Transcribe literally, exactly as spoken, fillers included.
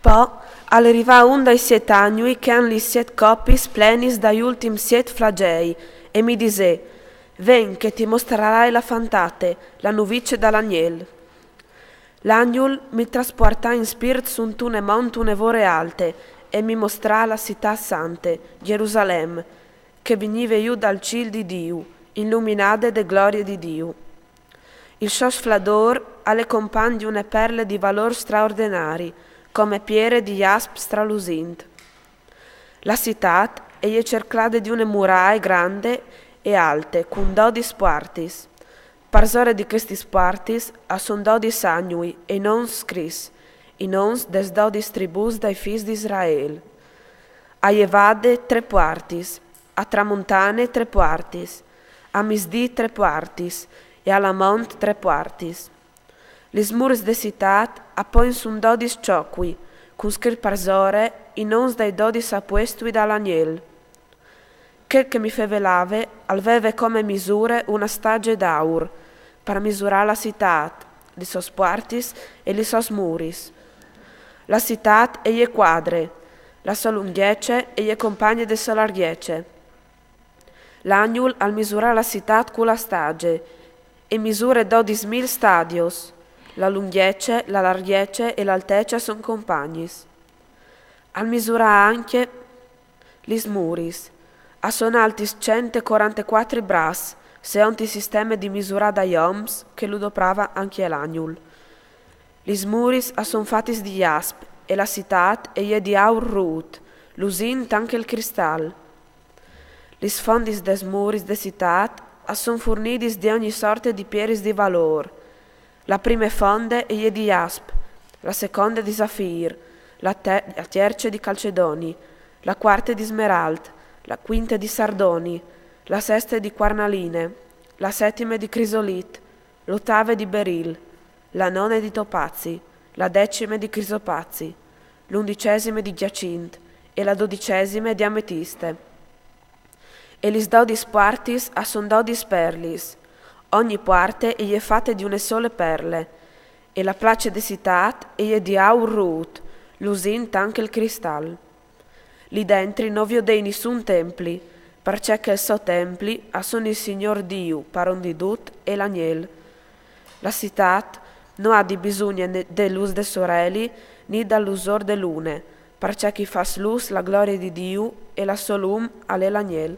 Po al rivà un dai siet agnui che a àn lis siet copis plenis dai ultims siet flagei, e mi disè: «Ven che ti mostrarai la fantate, la nuvice dal agnel». L'agnul mi traspuartà in spirt suntune mont une vore alte, e mi mostrà la sitât sante, Gjerusalem, che vignive jù dal cîl di Diu, iluminade de glorie di Diu. Il so sfladôr al è compagn di une perle di valôr straordenari, come piere di jasp stralusint. La sitât e je cerclade di une murae grande e alte, cun dodis puartis. Parsore di chestis puartis a son dodis agnui e nons scrits, i nons des dodis tribûs dai fîs di Israel. A jevade tre puartis, a tramontane tre puartis, a misdì tre puartis e a la mont tre puartis. Lis muris de sitât a poin sun dodis cjocui, cun scrit parsore i nons dai dodis apuestui dal agnel. Chel che mi fevelave al veve come misure une stagje d'aur, par misurâ la sitât, lis sôs puartis e lis sôs muris. La sitât e je cuadre, la sô lungjece e je compagne de sô largjece. L'agnul al misurà la sitât cu la stagje, e misure dodis mil stadios. La lungjece, la largjece e la altece a son compagnis. Al misurà ancje lis muris. A son altis cent e corantecuatri bras, seont il sisteme di misurâ dai oms che lu doprava ancje l'agnul. Lis muris a son fatis di jasp, e la sitât e je di aur rût, lusint ancje il cristal. Lis fondis des muris de sitât a son furnidis di ogni sorte di pieris di valôr. La prime fonde e je di jasp, la seconde di safîr, la te-, la tierce di calcedoni, la cuarte di smeralt, la cuinte di sardoni, la seste di cuarnaline, la setime di crisolit, la otave di beril, la none di topazi, la decime di crisopazi, la undicesime di gjacint e la dodicesime di ametiste. E lis dodis puartis a son dodis perlis. Ogni puarte e je fate di une sole perle. E la place de sitât e je di aur rût, lusint ancje il cristal. Li dentri no viodei nissun templi, parcè che il so templi a son il Signôr Diu, paron di dut, e l'agnel. La sitât no à di bisugne ni de lûs de soreli, ni dal lusôr de lune, parcè che i fâs lûs la glorie di Diu, e la sô lum al è l'agnel.